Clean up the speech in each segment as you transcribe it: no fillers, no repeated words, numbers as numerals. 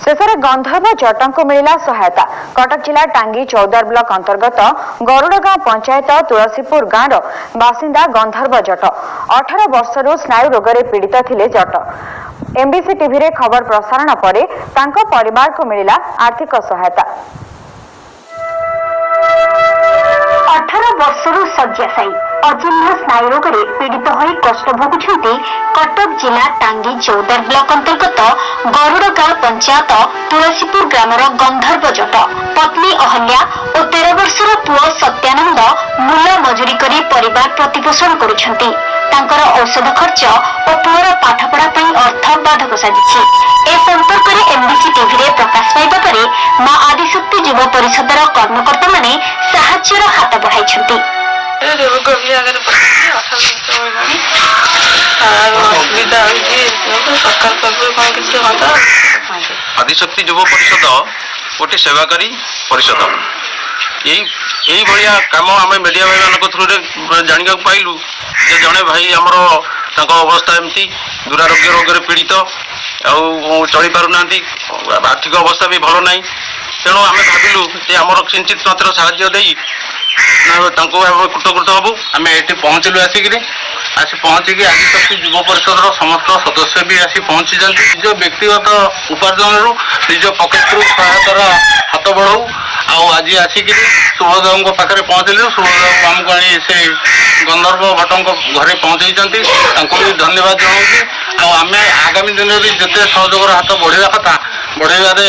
ଶେଷରେ ଗନ୍ଧର୍ବ ଜଟଙ୍କୁ ମିଳିଲା ସହାୟତା। କଟକ ଜିଲ୍ଲା ଟାଙ୍ଗୀ ଚୌଦ୍ୱାର ବ୍ଲକ ଅନ୍ତର୍ଗତ ଗରୁଡ଼ଗାଁ ପଞ୍ଚାୟତ ତୁଳସୀପୁର ଗାଁର ବାସିନ୍ଦା ଗନ୍ଧର୍ବ ଜଟ 18 ବର୍ଷରୁ ସ୍ନାୟୁ ରୋଗରେ ପୀଡ଼ିତ ଥିଲେ ଜଟ। ଏମ୍ବିସି ଟିଭିରେ ଖବର ପ୍ରସାରଣ ପରେ ତାଙ୍କ ପରିବାରକୁ ମିଳିଲା ଆର୍ଥିକ ସହାୟତା। 18 ବର୍ଷରୁ ଶଯ୍ୟାଶାୟୀ, ଅଚିହ୍ନା ସ୍ନାୟୁ ରୋଗରେ ପୀଡ଼ିତ ହୋଇ କଷ୍ଟ ଭୋଗୁଛନ୍ତି କଟକ ଜିଲ୍ଲା ଟାଙ୍ଗୀ ଚୌଦ୍ୱାର ବ୍ଲକ ଅନ୍ତର୍ଗତ ଗରୁଡ଼ଗାଁ ପଞ୍ଚାୟତ ତୁଳସୀପୁର ଗ୍ରାମର ଗନ୍ଧର୍ବ ଜଟ। ପତ୍ନୀ ଅହଲ୍ୟା ଓ 13 ବର୍ଷର ପୁଅ ସତ୍ୟାନନ୍ଦ ମୂଲ ମଜୁରୀ କରି ପରିବାର ପ୍ରତିପୋଷଣ କରୁଛନ୍ତି। ତାଙ୍କର ଔଷଧ ଖର୍ଚ୍ଚ ଓ ପୁଅର ପାଠପଢା ପାଇଁ ଅର୍ଥ ବାଧକ ସାଜିଛି। ଏ ସମ୍ପର୍କରେ ଏମ୍ବିସି ଟିଭିରେ ପ୍ରକାଶ ପାଇବା ପରେ ମା ଆଦିଶକ୍ତି ଯୁବ ପରିଷଦର କର୍ମକର୍ତ୍ତାମାନେ ସାହାଯ୍ୟର ହାତ ବଢ଼ାଇଛନ୍ତି। ଏ ରୋଗ ବି ଆଗରେ ପଡ଼ିଛି, 18 ବର୍ଷ ହେଲାଣି ଆଉ ଅସୁବିଧା ହେଉଛି। ସରକାର ତରଫରୁ କ'ଣ କିଛି ହୁଅନ୍ତା। ଆଦିଶକ୍ତି ଯୁବ ପରିଷଦ ଗୋଟେ ସେବାକାରୀ ପରିଷଦ। ଏଇଭଳିଆ କାମ ଆମେ ମିଡ଼ିଆ ଭାଇମାନଙ୍କ ଥ୍ରୁରେ ଜାଣିବାକୁ ପାଇଲୁ ଯେ ଜଣେ ଭାଇ ଆମର, ତାଙ୍କ ଅବସ୍ଥା ଏମିତି ଦୁରାରୋଗ୍ୟ ରୋଗରେ ପୀଡ଼ିତ ଆଉ ଚଳିପାରୁନାହାନ୍ତି, ଆର୍ଥିକ ଅବସ୍ଥା ବି ଭଲ ନାହିଁ। ତେଣୁ ଆମେ ଭାବିଲୁ ଯେ ଆମର କିଞ୍ଚିତ ମାତ୍ର ସାହାଯ୍ୟ ଦେଇ ତାଙ୍କୁ ଆମେ କୃତକୃତ ହବୁ। ଆମେ ଏଠି ପହଞ୍ଚିଲୁ, ଆସିକିରି ଆସି ପହଞ୍ଚିକି ଆଦିଶକ୍ତି ଯୁବ ପରିଷଦର ସମସ୍ତ ସଦସ୍ୟ ବି ଆସି ପହଞ୍ଚିଛନ୍ତି। ନିଜ ବ୍ୟକ୍ତିଗତ ଉପାର୍ଜନରୁ, ନିଜ ପକେଟରୁ ସହାୟତାର ହାତ ବଢ଼ାଉ ଆଉ ଆଜି ଆସିକିରି ସୁଭଦ୍ରାଙ୍କ ପାଖରେ ପହଞ୍ଚିଲୁ। ସୁଭଦ୍ରା ଆମକୁ ଆଣି ସେ ଗନ୍ଧର୍ବ ଭଟ୍ଟଙ୍କ ଘରେ ପହଞ୍ଚେଇଛନ୍ତି, ତାଙ୍କୁ ବି ଧନ୍ୟବାଦ ଜଣାଉଛି। ଆଉ ଆମେ ଆଗାମୀ ଦିନରେ ଯେତେ ସହଯୋଗର ହାତ ବଢ଼ିବା କଥା ବଢ଼େଇବାରେ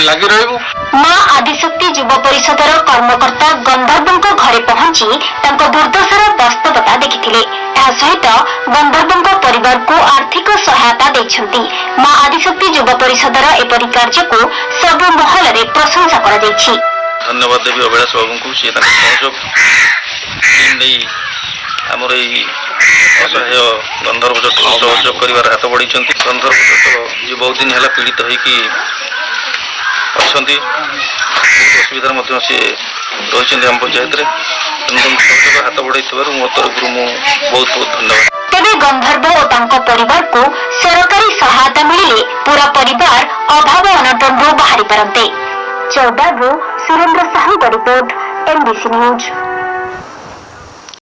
ଲାଗି ରହିବୁ। ମା ଆଦିଶକ୍ତି ଯୁବ ପରିଷଦର କର୍ମକର୍ତ୍ତା ଗନ୍ଧର୍ବଙ୍କ ଘରେ ପହଞ୍ଚି ତାଙ୍କ ଦୁର୍ଦ୍ଦଶାର ବାସ୍ତବତା ଦେଖିଥିଲେ। ଏହା ସହିତ ଗନ୍ଧର୍ବଙ୍କ ପରିବାରକୁ ଆର୍ଥିକ ସହାୟତା ଦେଇଛନ୍ତି। ମା ଆଦିଶକ୍ତି ଯୁବ ପରିଷଦର ଏପରି କାର୍ଯ୍ୟକୁ ସବୁ ମହଲରେ ପ୍ରଶଂସା କରାଯାଇଛି। ଧନ୍ୟବାଦ ଦେବି ଅଭିଳାଷ ବାବୁଙ୍କୁ। ସିଏ ତାଙ୍କ ସହଯୋଗ ଟିମ୍ ନେଇ ଆମର ଏଇ ଅସହାୟ ଗନ୍ଧର୍ବ ଜଟକୁ ସହଯୋଗ କରିବାର ହାତ ବଢ଼େଇଛନ୍ତି। ଗନ୍ଧର୍ବ ଜଟ ଯିଏ ବହୁତ ଦିନ ହେଲା ପୀଡ଼ିତ ହେଇକି ଅଛନ୍ତି, ବହୁତ ଅସୁବିଧାରେ ମଧ୍ୟ ସିଏ ରହିଛନ୍ତି ଆମ ପଞ୍ଚାୟତରେ। ତେଣୁ ତାଙ୍କୁ ସହଯୋଗ ହାତ ବଢ଼େଇଥିବାରୁ ମୋ ତରଫରୁ ମୁଁ ବହୁତ ବହୁତ ଧନ୍ୟବାଦ। ତେବେ ଗନ୍ଧର୍ବ ଓ ତାଙ୍କ ପରିବାରକୁ ସରକାରୀ ସହାୟତା ମିଳିଲେ ପୁରା ପରିବାର ଅଭାବ ଅନଟନରୁ ବାହାରି ପାରନ୍ତେ। ଚୌଦ୍ୱାରରୁ ସୁରେନ୍ଦ୍ର ସାହୁଙ୍କ ରିପୋର୍ଟ, ଏମ୍ବିସି ନ୍ୟୁଜ୍।